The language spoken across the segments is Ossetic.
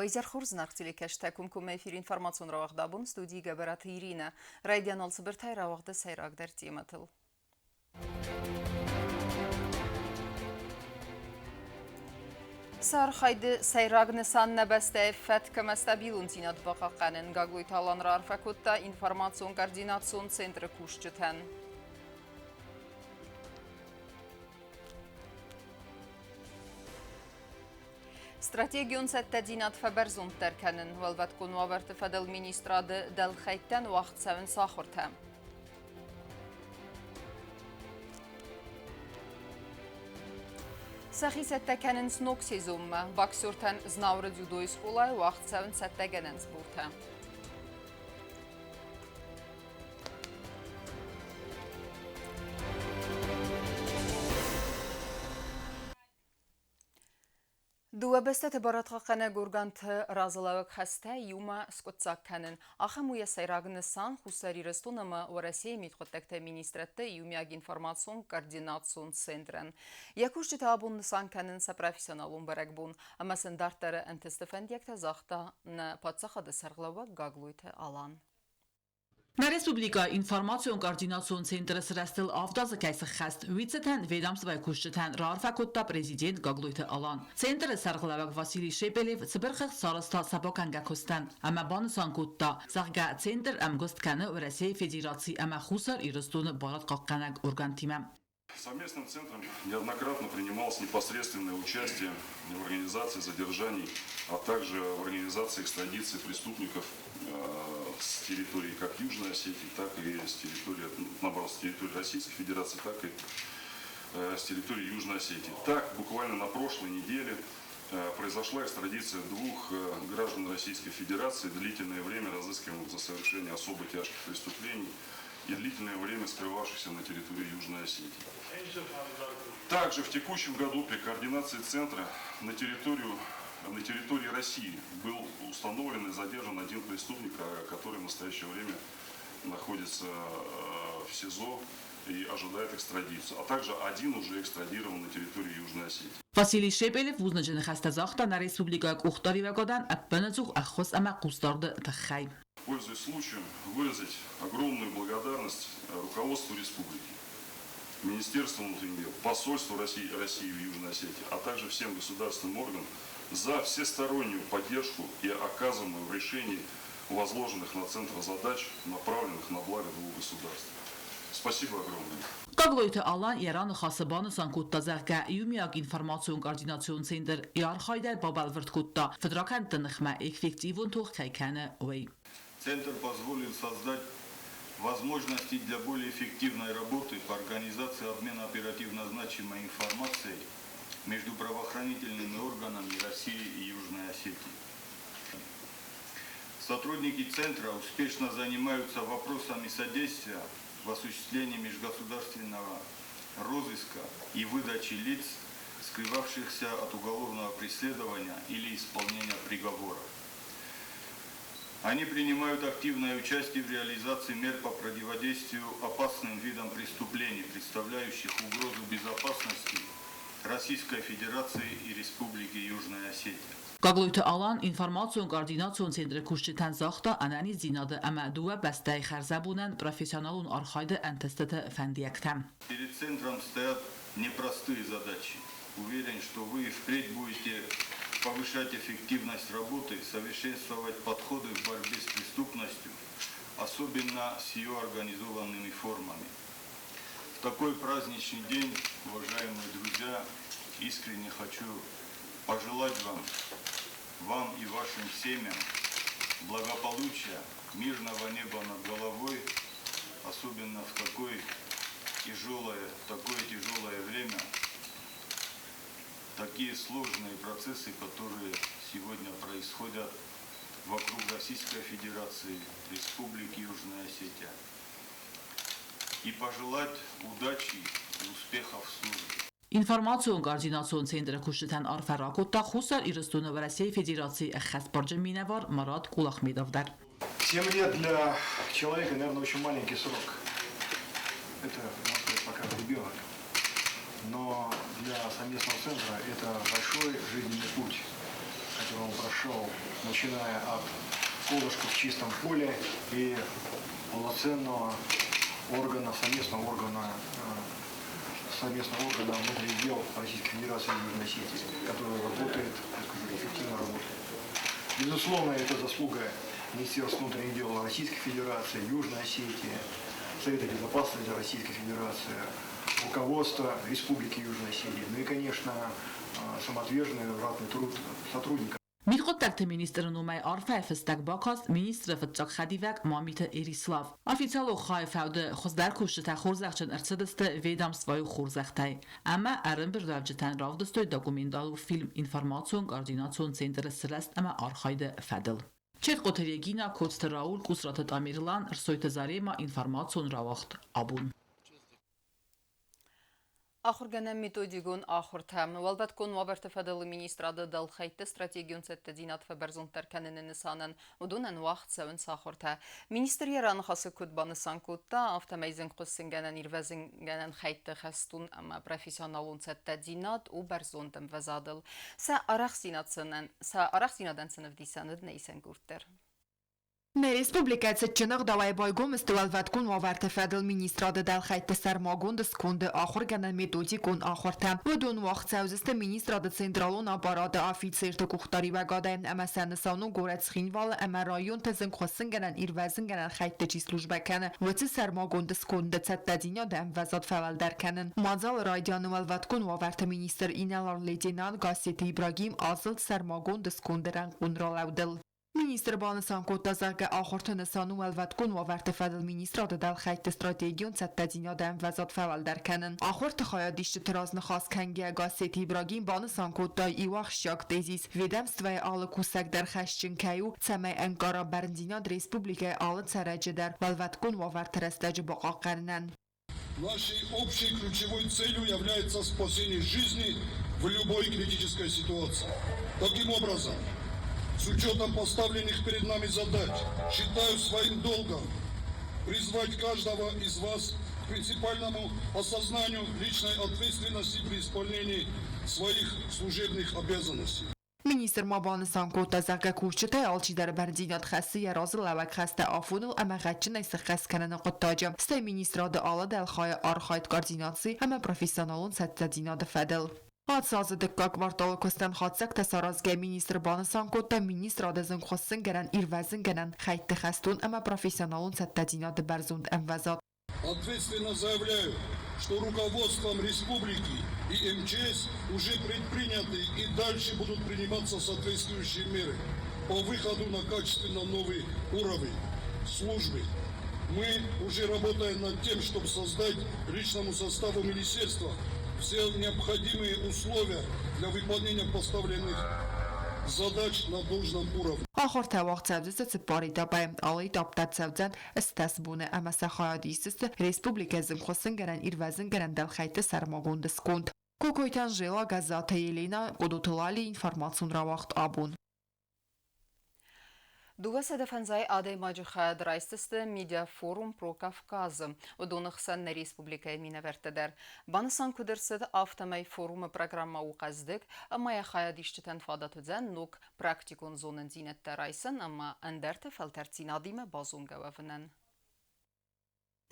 Уӕ изӕр хорз, зынаргъ телекӕсджытӕ, комкоммӕ эфиры информацион рауагъд абон студийы Гӕбӕраты Иринӕ. Райдиан алцыбыртӕй рауагъды сӕйрагдӕр темӕтыл. Сӕ архайды сӕйраг нысан нӕ бӕстӕйы фӕтк ӕмӕ стабилондзинад бахъахъхъӕнын, Гаглойты Алан раарфӕ кодта информацион-координацион центры кусджытӕн. Стратегион цӕттӕдзинад фӕбӕрзонддӕр кӕнын уӕлвӕткон уавӕрты фӕдыл министрады дӕлхӕйттӕн уагъд цӕуынц ахуыртӕ. Сӕхи цӕттӕ кӕнынц ног сезонмӕ. Боксертӕн Знауыры дзюдойы скъолайы уагъд цӕуынц цӕттӕгӕнӕн сбортӕ. Дыууӕ бӕстӕты барадхъахъхъӕнӕг органты разылӕууӕг хӕстӕ иумӕ скъуыддзаг кӕнын. Ахӕм у йӕ сӕйраг нысан Хуссар Ирыстон ӕмӕ Уӕрӕсейы мидхъуыддӕгты министрӕдты иумиаг информацион-координацион центрӕн. Йӕ кусджытӕ абон нысан кӕнынц сӕ профессионалон бӕрӕгбон ӕмӕ сын дарддӕры ӕнтысты фӕндиӕгтӕ загъта нӕ паддзахады сӕргълӕууӕг Гаглойты Алан. Нӕ республикӕйы информацион-координацион центры сырӕзтыл 7 азы кӕй сыххӕст, уый цытӕн ведомствойы кусджытӕн раарфӕ кодта президент Гаглойты Алан. Центры сӕргълӕууӕг Василий Шепелев цыбыр хыгъд сарӕзта сӕ бакӕнгӕ куыстӕн ӕмӕ банысан кодта, зӕгъгӕ, центр ӕмгуыст кӕны Уӕрӕсейы Федераци ӕмӕ Хуссар Ирыстоны барадхъахъхъӕнӕг органтимӕ. Совместным центром неоднократно принималось непосредственное участие в организации задержаний, а также в организации экстрадиции преступников с территории как Южной Осетии, так и с территории, наоборот, с территории Российской Федерации, так и с территории Южной Осетии. Так, буквально на прошлой неделе произошла экстрадиция двух граждан Российской Федерации, длительное время разыскиваемых за совершение особо тяжких преступлений и длительное время скрывавшихся на территории Южной Осетии. Также в текущем году при координации центра на территории России был установлен и задержан один преступник, который в настоящее время находится в СИЗО и ожидает экстрадицию, а также один уже экстрадирован на территорию Южной Осетии. Василий Шепелев бузныджы ныхӕстӕ загъта нӕ республикӕйы къухдариуӕгадӕн ӕппынӕдзух ӕххуыс ӕмӕ хъусдарды тыххӕй. Пользуясь случаем, выразить огромную благодарность руководству республики, Министерству внутренних дел, посольству России в Южной Осетии, а также всем государственным органам за всестороннюю поддержку и оказанную в решении возложенных на Центр задач, направленных на благо двух государств. Спасибо огромное. Гаглойты Алан йӕ раныхасы банысан кодта, зӕгъгӕ, иумиаг информацион-координацион центр йӕ архайдӕй бабӕлвырд кодта, фыдракӕндты ныхмӕ эффективон тох кӕй кӕны, уый. Центр позволил создать возможности для более эффективной работы по организации обмена оперативно значимой информацией между правоохранительными органами России и Южной Осетии. Сотрудники Центра успешно занимаются вопросами содействия в осуществлении межгосударственного розыска и выдачи лиц, скрывавшихся от уголовного преследования или исполнения приговора. Они принимают активное участие в реализации мер по противодействию опасным видам преступлений, представляющих угрозу безопасности Российской Федерации и Республики Южная Осетия. Гаглойты Алан информацион-координацион центры кусджытӕн загъта ӕнӕниздзинады ӕмӕ дыууӕ бӕстӕйы хӕрзӕбонӕн профессионалон архайды ӕнтыстыты фӕндиӕгтӕ. Перед центром стоят непростые задачи. Уверен, что вы и впредь будете повышать эффективность работы, совершенствовать подходы в борьбе с преступностью, особенно с ее организованными формами. В такой праздничный день, уважаемые друзья, искренне хочу пожелать вам и вашим семьям благополучия, мирного неба над головой, особенно в такое тяжелое время, такие сложные процессы, которые сегодня происходят вокруг Российской Федерации, Республики Южная Осетия. И пожелать удачи и успехов в службе. Информацион-координацион центры кусджытӕн арфӕ ракодта Хуссар Ирыстоны Уӕрӕсейы Федерацийы ӕххӕстбарджын минӕвар Марат Кулахмедов дӕр. 7 лет для человека, наверное, очень маленький срок. Это, можно сказать, пока ребенок. Но для совместного центра это большой жизненный путь. который он прошел, начиная от колышка в чистом поле и полноценного органа, совместного органа внутренних дел Российской Федерации и Южной Осетии, который работает, я скажу, эффективно работает. Безусловно, это заслуга Министерства внутренних дел Российской Федерации, Южной Осетии, Совета Безопасности Российской Федерации, руководства Республики Южная Осетия, ну и, конечно, самоотверженный ратный труд сотрудников. Мидхъуыддӕгты министры номӕй арфӕйы фыстӕг бакаст министры фыццаг хӕдивӕг Мамиты Эрислав. Официалон хайы фӕуды хуыздӕр кусджытӕ хорзӕхджын ӕрцыдысты ведомствойы хорзӕхтӕй ӕмӕ ӕрӕмбырдуӕвджытӕн равдыстой документалон фильм информацион-координацион центры сырӕзт ӕмӕ архайды фӕдыл. Четкъоты Регина, Коцты Рауль, Къусраты Тамерлан, Ӕрсойты Зарема, информацион рауагъд Абон. Ахуыргӕнӕн методикон ахуыртӕ Уӕлвӕткон уавӕрты фӕдыл министрады дӕлхӕйтты стратегион цӕттӕдзинад фӕбӕрзонддӕр кӕныны нысанӕн уыдонӕн уагъд цӕуынц ахуыртӕ. Министр йӕ раныхасы куыд банысан кодта, афтӕмӕй зынгхуыссынгӕнӕн-ирвӕзынгӕнӕн хӕйтты хӕстон ӕмӕ профессионалон цӕттӕдзинад у бӕрзонд ӕмвӕзадыл. Сӕ арӕхстдзинадӕн сын ӕвдисӕн уыд нӕ исӕнгурд дӕр. Нӕ республикӕ цытджын ӕгъдауӕй байгом сты Уӕлвӕткон уавӕрты фӕдыл министрады дӕлхӕйтты сӕрмагонд сконды ахуыргӕнӕн-методикон ахуыртӕ. Уыдон уагъд цӕудзысты министрады централон аппараты афицерты къухдариуӕгадӕй ӕмӕ сӕ нысан у горӕт Цхинвалы ӕмӕ районты зынгхуыссынгӕнӕн-ирвӕзынгӕнӕн хӕйтты чи службӕ кӕны, уыцы сӕрмагонд сконды цӕттӕдзинады ӕмвӕзад фӕуӕлдӕр кӕнын. Мадзалы райдианы Уӕлвӕткон уавӕрты министр инӕлар-лейтенант Гассеты Ибрагим азылд сӕрмагонд сконды рӕнхъон ралӕудыл. Министр банысан кодта, зӕгъгӕ, ахуырты нысан у уӕлвӕткон уавӕрты фӕдыл министрады дӕлхӕйтты стратегион цӕттӕдзинады ӕмвӕзад фӕуӕлдӕр кӕнын. Ахуырты хайадисджыты раз ныхас кӕнгӕйӕ Гассеты Ибрагим банысан кодта иу ахсджиаг тезис, ведомствӕйы алы кусӕг дӕр хӕсджын кӕй у, цӕмӕй ӕнкъара бӕрндзинад республикӕйы алы цӕрӕджы дӕр уӕлвӕткон уавӕрты рӕстӕджы бахъахъхъӕнынӕн. Нашей общей ключевой целью является спасение жизни в любой критической ситуации. Таким образом, с учетом поставленных перед нами задач, считаю своим долгом призвать каждого из вас к принципиальному осознанию личной ответственности при исполнении своих служебных обязанностей. Министр ма банысан кодта, зӕгъгӕ, кусджытӕй алчидӕр бӕрндзинад хӕссы йӕ разылӕууӕг хӕстӕ афоныл ӕмӕ гъӕдджынӕй сыххӕст кӕныны хъуыддаджы, стӕй министрады алы дӕлхайы архайд координаци ӕмӕ профессионалон цӕттӕдзинады фӕдыл. Ацы азы дыккаг кварталы куыстӕн хатдзӕгтӕ саразгӕ министр банысан кодта министрады зынгхуыссынгӕнӕн-ирвӕзынгӕнӕн хӕйтты хӕстон ӕмӕ профессионалон цӕттӕдзинады бӕрзонд ӕмвӕзад. Ответственно заявляю, что руководством республики и МЧС уже предприняты и дальше будут приниматься соответствующие меры по выходу на качественно новый уровень службы. Мы уже работаем над тем, чтобы создать личному составу министерства все необходимые условия для выполнения поставленных задач на должном уровне. Ахуыртӕ уагъд цӕудзысты цыппар этапӕй. Алы этап дӕр цӕудзӕн 18 боны ӕмӕ сӕ хайад исдзысты республикӕйы зынгхуыссынгӕнӕн-ирвӕзынгӕнӕн дӕлхӕйтты сӕрмагонд сконд. Кокойты Анжела, Гӕззаты Еленӕ, Къодоты Лали, информацион рауагъд абон. 250 адӕймаджы хайад райсдзысты медиафорум «Про Кавказ»-ы. Уыдоны хсӕн нӕ республикӕйы минӕвӕрттӕ дӕр. Банысан куыд ӕрцыд, афтӕмӕй форумы программӕ у хъӕздыг ӕмӕ йӕ хайадисджытӕн фадат уыдзӕн ног практикон зонындзинӕдтӕ райсын ӕмӕ ӕндӕрты фӕлтӕрддзинадимӕ базонгӕ уӕвынӕн.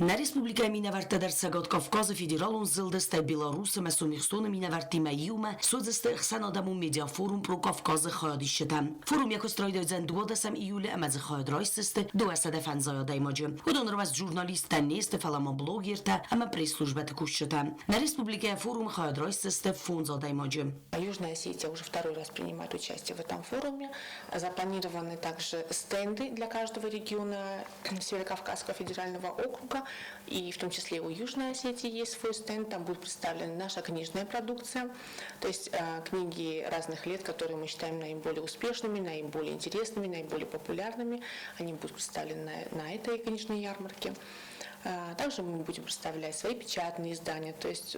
Нӕ республикӕйы минӕвӕрттӕ дӕр Цӕгат Кавказы федералон зылды, стӕй Беларусы ӕмӕ Сомихстоны минӕвӕрттимӕ иумӕ суыдзысты ӕхсӕнадӕмон медиафорум «Про Кавказы» хайадисджытӕ. Форум йӕ куыст райдайдзӕн 12 июлы ӕмӕ дзы хайад райсдзысты 250 адӕймаджы. Уыдон ӕрмӕст журналисттӕ не сты, фӕлӕ ма блогертӕ ӕмӕ пресс-службӕты кусджытӕ. Нӕ республикӕйы форумы хайад райсдзысты фондз адӕймаджы. Южная Осетия уже второй раз принимает участие в этом форуме. Запланированы также стенды для каждого региона Северокавказского федерального округа, и в том числе у Южной Осетии есть свой стенд, там будет представлена наша книжная продукция, то есть книги разных лет, которые мы считаем наиболее успешными, наиболее интересными, наиболее популярными, они будут представлены на этой книжной ярмарке. Также мы будем представлять свои печатные издания, то есть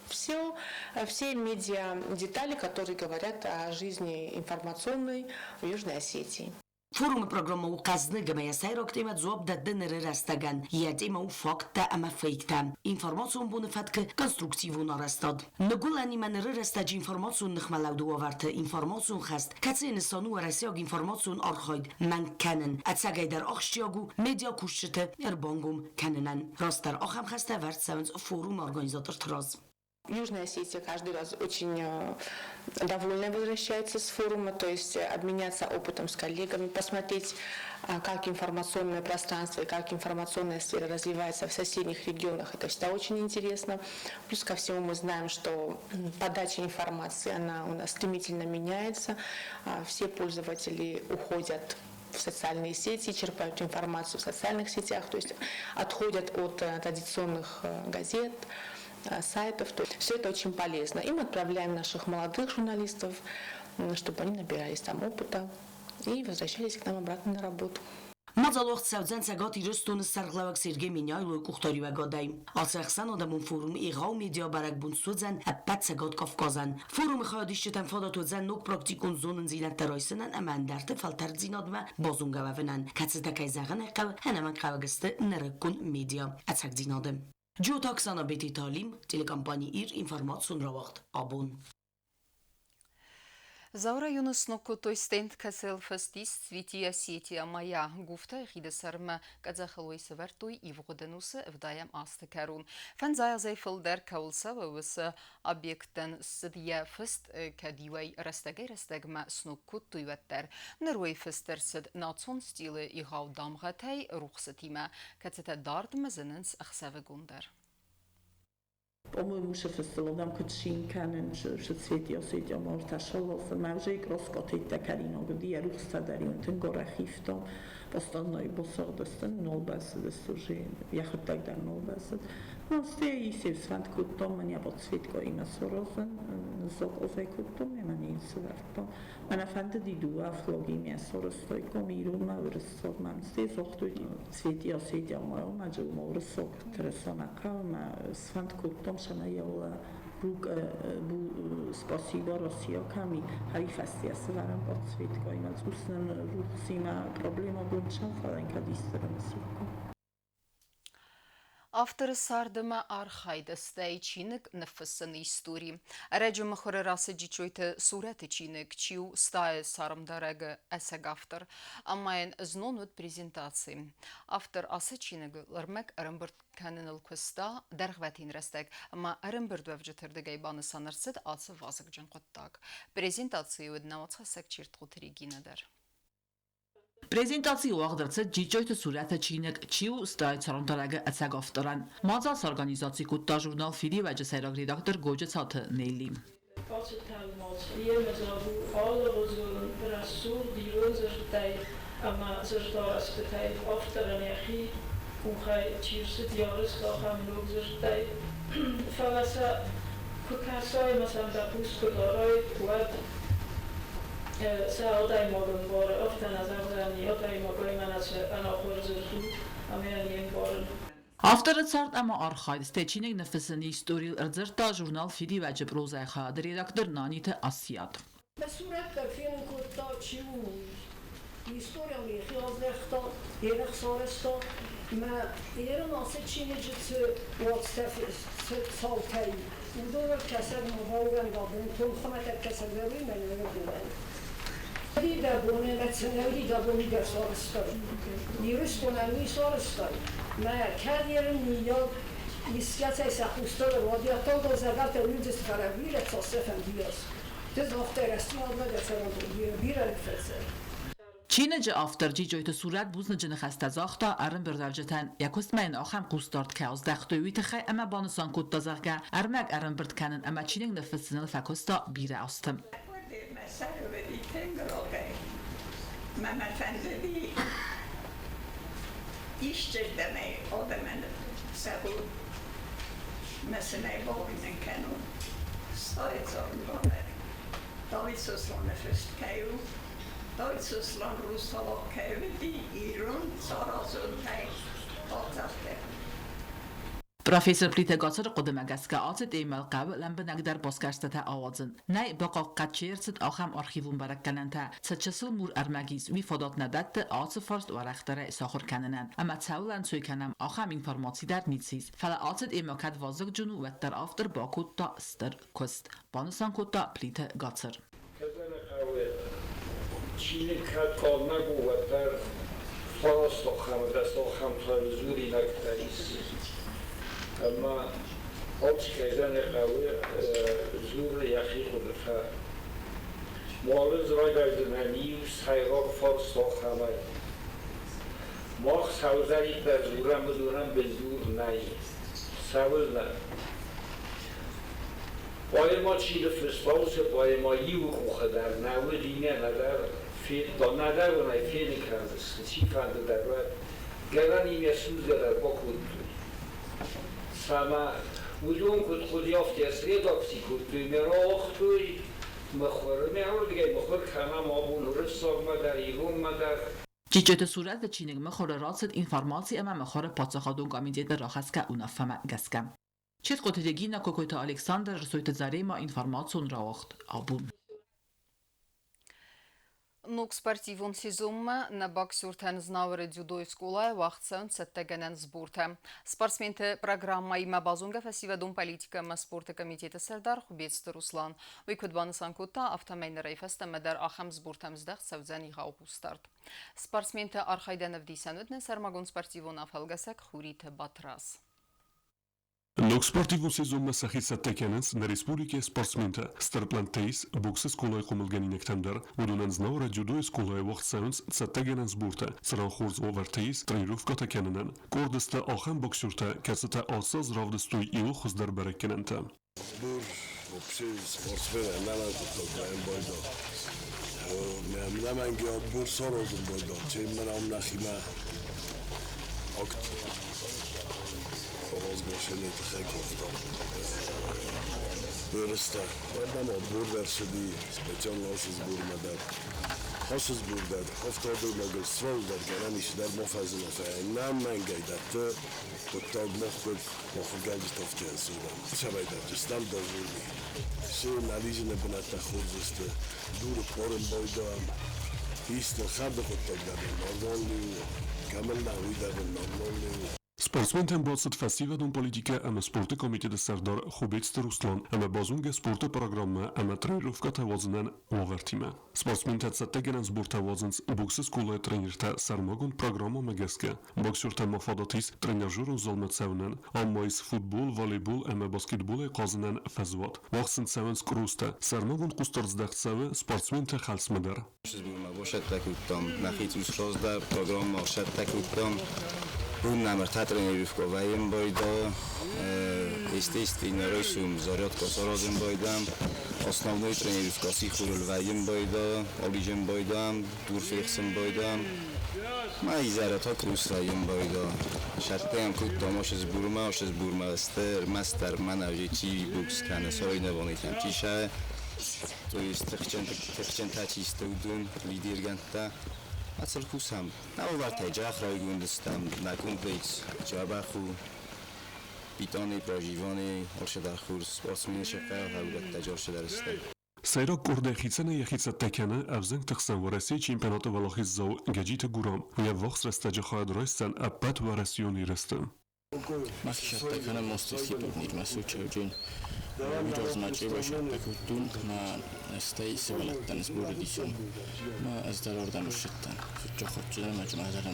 все медиа детали, которые говорят о жизни информационной в Южной Осетии. Форумы программӕ у хъӕзныг ӕмӕ йӕ сӕйраг темӕ дзуапп дӕтты ныры рӕстӕгӕн. Йӕ темӕ у факттӕ ӕмӕ фейктӕ, информацион боны фӕткы конструктивон арӕзтад. Ныгуылӕнимӕ ныры рӕстӕджы информацион ныхмӕлӕуды уавӕрты информацион хӕст, кӕцыйы нысан у уӕрӕсейаг информацион архайд мӕнг кӕнын, ӕцӕгӕйдӕр ахсджиаг у медиакусджыты ӕрбангом кӕнынӕн. Растдӕр ахӕм хӕстӕ ӕвӕрд цӕуынц форумы организаторты раз. Южная Осетия каждый раз очень довольная возвращается с форума, то есть обменяться опытом с коллегами, посмотреть, как информационное пространство и как информационная сфера развивается в соседних регионах. Это всегда очень интересно. Плюс ко всему мы знаем, что подача информации, она у нас стремительно меняется. Все пользователи уходят в социальные сети, черпают информацию в социальных сетях, то есть отходят от традиционных газет, сайтов. То есть все это очень полезно. И мы отправляем наших молодых журналистов, чтобы они набирались там опыта и возвращались к нам обратно на работу. Мадзал уагъд цӕудзӕн Цӕгат Ирыстоны сӕргълӕууӕг Сергей Меняйлойы къухдариуӕгадӕй. Ацы ӕхсӕнадӕмон форум егъау медиабӕрӕгбон суыдзӕн ӕппӕт Цӕгат Кавказӕн. Форумы хайадисджытӕн фадат уыдзӕн ног практикон зонындзинӕдтӕ райсынӕн ӕмӕ ӕндӕрты фӕлтӕрддзинадмӕ базонгӕ уӕвынӕн, кӕцытӕ, кӕй зӕгъын ӕй хъӕуы, ӕнӕмӕнгхъӕуӕг сты нырыккон медиа ӕцӕгдзинады. Джиоты Оксана Бетиты Алим, телекомпани Ир, информацион рауагъд Абон. Дзауы районы сног кодтой стенд, кӕцыйыл фыст ис «Цвети Осетия моя». Гуфтайы хиды сӕрмӕ къӕдзӕхыл уый сӕвӕрдтой ивгъуыд ӕнусы ӕвдайӕм азты кӕрон. Фӕндзай азӕй фылдӕр кӕуыл цӕуы, уыцы объектӕн ссыд йӕ фыст, кӕд-иуӕй рӕстӕгӕй-рӕстӕгмӕ сног кодтой, уӕддӕр. Ныр уый фыст ӕрцыд национ стилы егъау дамгъӕтӕй рухсытимӕ, кӕцытӕ дардмӕ зынынц ӕхсӕвыгон дӕр. По-моему, шеф-столовам кытшин шецвети осетия морташолос, мавжей кроскотитте кериног диерухстадериун тынгорахифтом, постоянно босордостен, нолбасдестужи, яхоттагдар нолбасд. Настеи севсванд куттом, мен ябоцвитко имасорозен, зок озекуттом, мен инсвертом. Мен афанды дуа флогимия соростойком, ирума урссог мамсте зохтуй цвети осетия моё, маджил урссог тресонака, ма сванд куттом шана рук спасибо Россия ками харифасти асварам подсветка има цуснен рухсима проблема гончан фаланка дистерамсико. Авторы цард ӕмӕ архайды стӕй чиныг ныффыссыны истори. Ӕрӕджы мыхуыры рацыд Джиджойты Сурӕты чиныг «Чи у стайы цармдарӕг-ы ӕцӕг автор». Ӕмӕ йын знон уыд презентаци. Автор ацы чиныгыл ӕрмӕг ӕрӕмбырд кӕныныл куыста дӕргъвӕтин рӕстӕг ӕмӕ ӕрӕмбырдуӕвджыты рдыгӕй банысан ӕрцыд ацы вазыгджын хъуыддаг. Презентацийы уыд науӕдзхӕссӕг Чертхъоты Регинӕ дӕр. Презентаци уагъд ӕрцыд Джиджойты Сурӕты чиныг «Чи у стайы цармдарӕг-ы ӕцӕг авторӕн». Мадзал сорганизаци кодта журнал «Фидиуӕджы» сӕйраг редактор Годжыцаты Нелли. Ацы тӕлмац йемыдзаг у алыгъуызон рӕсугъд ирон дзырдтӕй ӕмӕ дзырдарӕзтытӕй, авторӕн йӕхи къухӕй чи рцыд арӕзт, ахӕм ног дзырдтӕй. Фӕлӕ сӕ куы кӕсай ӕмӕ сӕм дӕ хъус куы дарай, уӕд сӕ адӕймаг ӕмбары, афтӕ нӕ зӕгъдзӕни, адӕймагӕй мӕнӕ цы ӕнахуыр дзырд у, ӕмӕ йӕ не мбарын. Авторы цард ӕмӕ архайд, стӕй чиныг ныффыссыны историйыл ӕрдзырдта журнал «Фидиуӕджы» прозӕйы хайады редактор Наниты Асиат. Мӕ сурӕт дӕр фенын кодта, чи у, уый. Историйӕн йӕхи аздӕхта, йе рӕхсарӕзта. Мӕ ерын ацы чиныджы цы уацтӕ цы цаутӕ и, уыдон ӕркӕсӕг ма баууӕнда бынтон хуымӕтӕг кӕсӕг дӕр уый мӕнӕ ӕрдӕбон. Дӕбоны ӕмӕ цӕнӕуди дӕбони дӕр сарӕзтай. Ирыстонӕн уый сарӕзтай. Мӕ кӕд ерын миййаг искӕцӕй сӕ хъустыл ӕруади, аттау зӕгӕлтӕ уилдзысты, фӕлӕ бирӕ цас сӕ фӕндиас. Ды загътай рӕстдзинадмӕ дӕ цӕрӕнбон бирӕ ныффӕцӕй. Чиныджы автор Джиджойты Сурӕт бузныджы ныхӕстӕ загъта ӕрӕмбырдуӕвджытӕн, йӕ куыстмӕ йын ахӕм хъусдард кӕй аздӕхтой, уый тыххӕй ӕмӕ банысан кодта, зӕгъгӕ, ӕрмӕг ӕрӕмбырд кӕнын ӕмӕ чиныг ныффыссыныл фӕкуыста бирӕ азты. Мӕ сӕр уыди тынг рогӕй, мӕ мӕ фӕндыди исчердӕмӕй адӕмӕн сӕ уд мӕ сынӕй бауырнын кӕнон, стайы цармдарӕг Давид Сосланы фыст кӕй у, Давид Сослан русалаг кӕй уыди, ирон царазонтӕй паддзӕхтӕ. Профессор Плиты Гацыры хъуыдымӕ гӕсгӕ ацы темӕйыл хъӕуы лӕмбынӕгдӕр басгӕрстытӕ ауадзын. Нӕй, бахъахъхъӕд чи ӕрцыд, ахӕм архивон бӕрӕггӕнӕнтӕ. Цы чысыл мур ӕрмӕг ис, уый фадат нӕ дӕтты ацы фарст уӕрӕхдӕрӕй сахуыр кӕнынӕн. Ӕмӕ цӕуыл ӕнцой кӕнӕм, ахӕм информаци дӕр ницы ис. Фӕлӕ ацы темӕ кӕд вазыгджын у, уӕддӕр автор бакодта стыр куыст, банысан кодта Плиты Гацыр. Кӕдӕнӕхъӕуы чиныг кӕд къаннӕг у, уӕддӕр фарастахӕм дӕсахӕмтӕ дзуринӕгтӕ ис. Ӕмӕ алчи кӕдӕнӕхъӕуы дзуры йӕхи хъуыдытӕ. Муалындз райдайдзынӕн иу сӕйраг фарстахӕмӕй. Мах цӕуылдӕриддӕр дзурӕм, уыдонӕн бындур нӕй. Цӕуылнӕ? Поэма чи ныффыста, уыцы поэмӕ иуы къухы дӕр нӕ уыд, иннӕ нӕдӕр федта, нӕдӕр ын ӕй фенын кӕндзысты, цифӕнды дӕр уӕд. Гӕнӕн им йӕ судзгӕ дӕр бакодтой. Цӕмӕ уыдон куыд хъуыди, афтӕ средакци кодтой, мӕ рауагътой мыхуыры. Мӕ уырдыгӕй мыхуыр кӕнӕм абон уырыссагмӕ дӕр, иронмӕ дӕр. Чичиты Сурӕты чиныг мыхуыры рацыд информаци ӕмӕ мыхуыры паддзахадон комитеты рахӕсгӕ уынаффӕмӕ гӕсгӕ. Ческъоты Регина, Кокойты Александр, Рсойты Зарема информацион рауагъд абон. Ног спортивон сезонмӕ нӕ боксертӕн Знауыры дзюдойы скъолайы уагъд цӕуынц цӕттӕгӕнӕн сбортӕ. Спортсменты программӕимӕ базонгӕ фӕсивӕдон политикӕ ӕмӕ спорты комитеты сӕрдар Хуыбецты Руслан. Уый куыд банысан кодта, афтӕмӕй нырӕй фӕстӕмӕ дӕр ахӕм сбортӕм здӕхт цӕудзӕн егъау хъусдард. Спортсменты архайдӕн ӕвдисӕн уыд нӕ сӕрмагонд спортивон афӕлгӕсӕг Хуриты Батраз. Ног спортивон сезонмӕ сӕхи цӕттӕ кӕнынц нӕ республикӕйы спортсментӕ. Стыр пълӕнттӕ ис боксы скъолайы хъомылгӕнинӕгтӕм дӕр. Уыдонӕн Знауыры дзюдойы скъолайы уагъд цӕуынц цӕттӕгӕнӕн сбортӕ, цыран хорз уавӕртӕ ис тренировкӕтӕ кӕнынӕн. Къорды сты ахӕм боксертӕ, кӕцытӕ ацы аз равдыстой иуыл хуыздӕр бӕрӕггӕнӕнтӕ. Сбор вообще спортсмен ӕнӕмӕнг байдал. Ӕнӕмӕнг отбор саразын байдал, чем нам нӕхимӕ акт провозглашение тыххӕй кодтам. Ерыстӕ. Уӕд отбор дӕр цыди, специально ацы сбормӕ дӕр. Ацы сбор дӕр афтӕ адӕймагыл сразу дӕр гӕнӕн ис дӕр ма фӕзына, фӕлӕ ӕнӕмӕнгӕй дӕтты хъуыддаг мах куыд ахуыргӕнджытӕ афтӕ дзурӕм. Цӕмӕй дӕрдыстӕм довольны. Все нализаны бынӕттӕ хорз сты, дуры порын байдам. Исты хӕрды хъуыддаг дӕр нормальный у, кӕмӕн нӕ, уый дӕр нормальный у. Спортсментӕн бацыд фӕсивӕдон политикӕ ӕмӕ спорты комитеты сӕрдар Хуыбецты Руслан ӕмӕ базонгӕ спорты программӕ ӕмӕ тренировкӕтӕ уадзынӕн уавӕртимӕ. Спортсментӕ цӕттӕгӕнӕн сбортӕ уадзынц боксы скъолайы тренертӕ сӕрмагонд программӕмӕ гӕсгӕ. Боксертӕн ма фадат ис тренажерон залмӕ цӕуынӕн, ам ма ис футбол, волейбол ӕмӕ баскетболӕй хъазынӕн фӕзуат. Уагъд сын цӕуынц къростӕ, сӕрмагонд хъусдард здӕхт цӕуы спортсменты хӕлцмӕ дӕр. Босӕттӕ кодтам, нӕхи цъус раздӕр программӕ сӕттӕ кодтам. Буннамӕ тренировка вӕййын байда, естественно, райсом зарядка саразын байдам, основной тренировка сихорыл вӕййын байда, алижын байдам, дур фехсын байдам. Ма изӕры та крус вӕййын байда. Сӕттӕм кодтам аш сбурмӕ, аш сбурмӕ стыр, мастер, мӕнӕ чи бокс кӕны, соревнованийтӕм чи сӕ. То есть тыхджынтӕ чи сты, уыдон лидергӕндтӕ. Ацыл кусӕм. Нӕ уавӕртӕй джах райгонд стӕм, нӕ комплекс дзӕбӕх у. Питание, проживание, алцыдӕр хорз, спортсмены сӕ хӕлӕттӕ алцыдӕр сты. Сӕйраг къордӕй хицӕнӕй йӕхи цӕттӕ кӕны ӕвзӕнгты хсӕн Уӕрӕсейы чемпионаты уӕлахиздзау Гӕджиты Гурам. Уый ӕввахс рӕстӕджы хайад райсдзӕн ӕппӕт уӕрӕсейон ерысты. Мах цӕттӕ кӕнӕм Московский турнирмӕ Сочӕйы. Уый размӕ чъеуӕй сӕттӕ кодтон ӕмӕ стӕй сывӕллӕттӕн сбор уыдисон. Ӕмӕ ӕз дӕр уырдӕм ссыдтӕн. Фыдджы ӕмӕ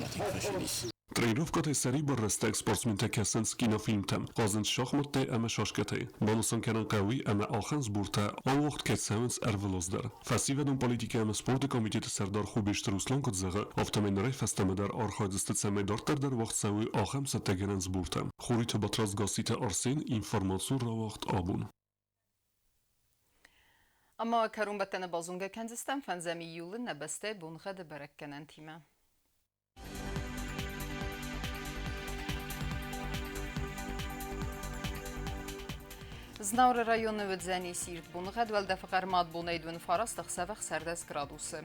мӕ тынг фӕсидис. Тренировкӕтӕй сӕрибар рӕстӕг спортсментӕ кӕсынц кинофильмтӕм, хъазынц шахматтӕй ӕмӕ шашкӕтӕй. Банысан кӕнын хъӕуы ӕмӕ ахӕм сбортӕ ауагъд кӕй цӕуынц ӕрвылаз дӕр. Фӕсивӕдон политикӕ ӕмӕ спорты комитеты сӕрдар Хубежты Руслан куыд зӕгъы, афтӕмӕй нырӕй фӕстӕмӕ дӕр архайдзысты, цӕмӕй дарддӕр дӕр уагъд цӕуой ахӕм цӕттӕгӕнӕн сбортӕ. Хуриты Батрадз Гасситы Арсен информацион рауагъд абон. Ӕмӕ кӕронбӕттӕны базонгӕ кӕндзыстӕм фӕндзӕм июлы нӕ бӕстӕйы боныгъӕды бӕрӕггӕнӕнтимӕ. Знауыры районы уыдзӕни сирд боныгъӕд, уӕлдӕфы хъӕрмад бонӕй 9 ӕхсӕв 16 градусы.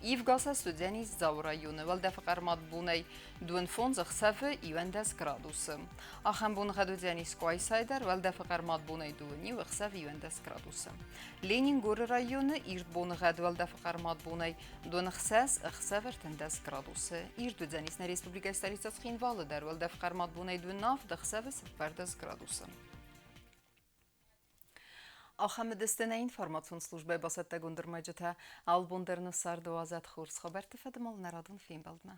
Ивгӕ сӕ суыдзӕнис Дзауы районы. Уӕлдӕфы хъӕрмад бонӕй 25 ӕхсӕвы 11 градусы. Ахӕм боныгъӕд уыдзӕнис Къуайсайы дӕр. Уӕлдӕфы хъӕрмад бонӕй 21 ӕхсӕвы 11 градусы. Ленингоры районы ирд боныгъӕд уӕлдӕфы хъӕрмад бонӕй 26 ӕхсӕвы 13 градусы. Ирд уыдзӕнис нӕ республикӕйы столицӕ Цхинвалы дӕр. Уӕлдӕфы хъӕрмад бонӕй 27 ӕхсӕвы 14 градусы. Ахӕм уыдысты нӕ информацион службӕйы бацӕттӕгонд ӕрмӕджытӕ. Алыбон дӕр нӕ царды уадзӕд хорз хабӕртты фӕдыл нӕ радон фембӕлдмӕ.